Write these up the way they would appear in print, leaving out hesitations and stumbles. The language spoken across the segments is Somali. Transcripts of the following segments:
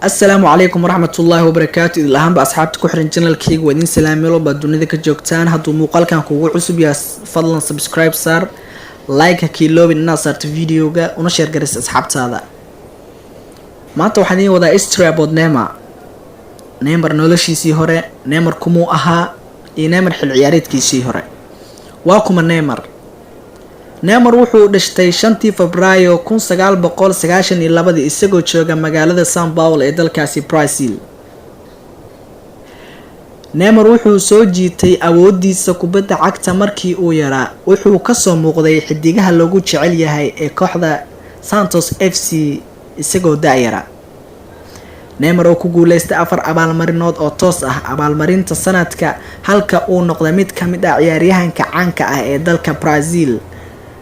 Asalaamu calaykum waraxmatullaahi wabarakaatu. Idil ahaanba asxaabta ku xiran channelkayga waa idin salaamelo baad dunida ka joogtaan. Hadduu muuqaalkan kugu cusub yahay, fadlan subscribe saar, like ha kiiloobin inaad saarto videoga, una share garaysa asxaabtaada. Maanta waxaan idiin wadaa history about Neymar. Neymar noloshiisii hore, Neymar kumuu ahaa iyo Neymar xil ciyaareedkiisii hore. Waa kuma Neymar? Neymar wuxuu dhashtay 5-tii Febraayo 1992-dii, isagoo jooga magaalada São Paulo ee dalkaasi Brazil. Neymar wuxuu soo jiitay awoodiisa kubadda cagta markii uu yaraa. Wuxuu kasoo muuqday xidigaha loogu jecel yahay ee kooxda Santos FC isagoo da-yara. Neymar oo ku guuleystay afar abaalmarinood oo toos ah abaalmarinta sanadka, halka uu noqday mid ka mid ah ciyaaryahanka caanka ah ee dalka Brazil.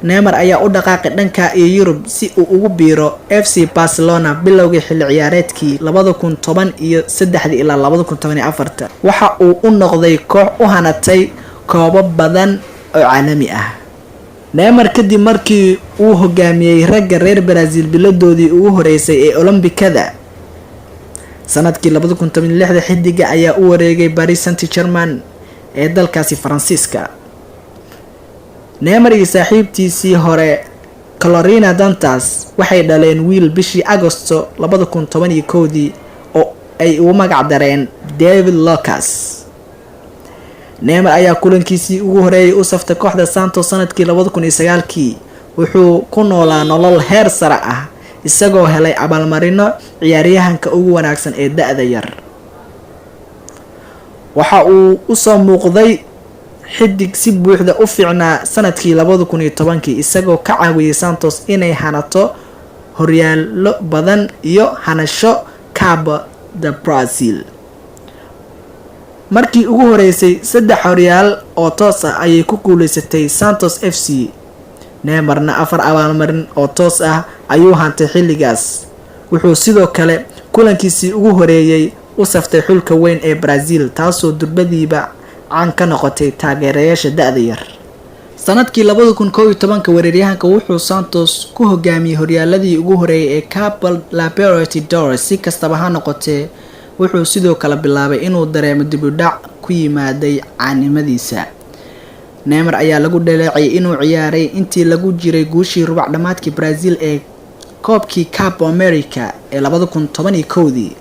Neymar ayaa u dhaqaaqay dhanka iyo Yurub si uu ugu biiro FC Barcelona bilowgii xilli ciyaareedkii 2013-dii ilaa 2014-ta. Waxa uu u noqday koox u hanatay koobo badan oo caalami ah. Neymar kadib markii uu hogaamiyey ragga reer Brazil biladoodii ugu horeysay ee Olombikada sanadkii 2016-da, xidiga ayaa u wareegay Paris Saint Germain ee dalkaasi Faransiiska. Neymar iyo saaxiibtiisii hore Carolina Dantas waxay dhaleen wiil bishii Agosto 2011-dii oo ay ugu magac dareen David Lucas. Neymar ayaa kulankiisii ugu horeeyay u saftay kooxda Santos sanadkii 2009-kii. Wuxuu ku noolaa nolol heer sare ah, isagoo helay abaalmarino ciyaaryahanka ugu wanaagsan ee da-da yar. Waxa uu usoo muuqday xidig si buuxda u fiicnaa sanadkii 2010-kii, isagoo ka caawiyay Santos inay hanato horyaallo badan iyo hanasho Copa do Brasil. Markii ugu horeysay, saddex horyaal oo toos ah ayay ku guuleysatay Santos FC. Neymarna afar abaalmarin oo toos ah ayuu hantay xilligaas. Wuxuu sidoo kale kulankiisii ugu horeeyay u saftay xulka weyn ee Brazil, taasoo durbadiiba caan ka noqotay taageerayaasha da-da yar. Sanadkii 2011-ka, weeraryahanka wuxuu Santos ku hogaamiyey horyaaladii ugu horeeyay ee Copa Libertadores. Si kastaba ha noqotee, wuxuu sidoo kale bilaabay inuu dareemo dib u dhac ku yimaaday caanimadiisa. Neymar ayaa lagu dhaleecay inuu ciyaaray intii lagu jiray guushii rubac dhammaadkii Brazil ee koobkii Copa America ee 2011-dii.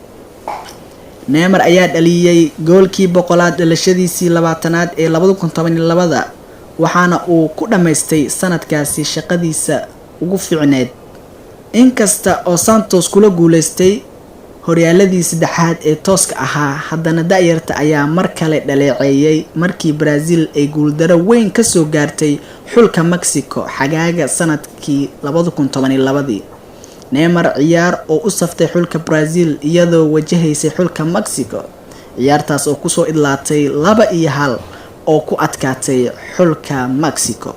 Neymar ayaa dhaliyay goolkii 100-aad dhalashadiisii 20-aad ee 2012-da, waxaana uu ku dhammaystay sanadkaasi shaqadiisa ugu fiicneed. Inkasta oo Santos kula guuleystay horyaaladii saddexaad ee tooska ahaa, haddana da-yarta ayaa mar kale dhaleeceeyay markii Brazil ay guuldaro weyn kasoo gaartay xulka Mexico xagaaga sanadkii 2012-dii. Neymar ciyaar oo u saftay xulka Brazil iyadoo wajahaysay xulka Mexico, ciyaartaas oo kusoo idlaatay 2-1 oo ku adkaatay xulka Mexico.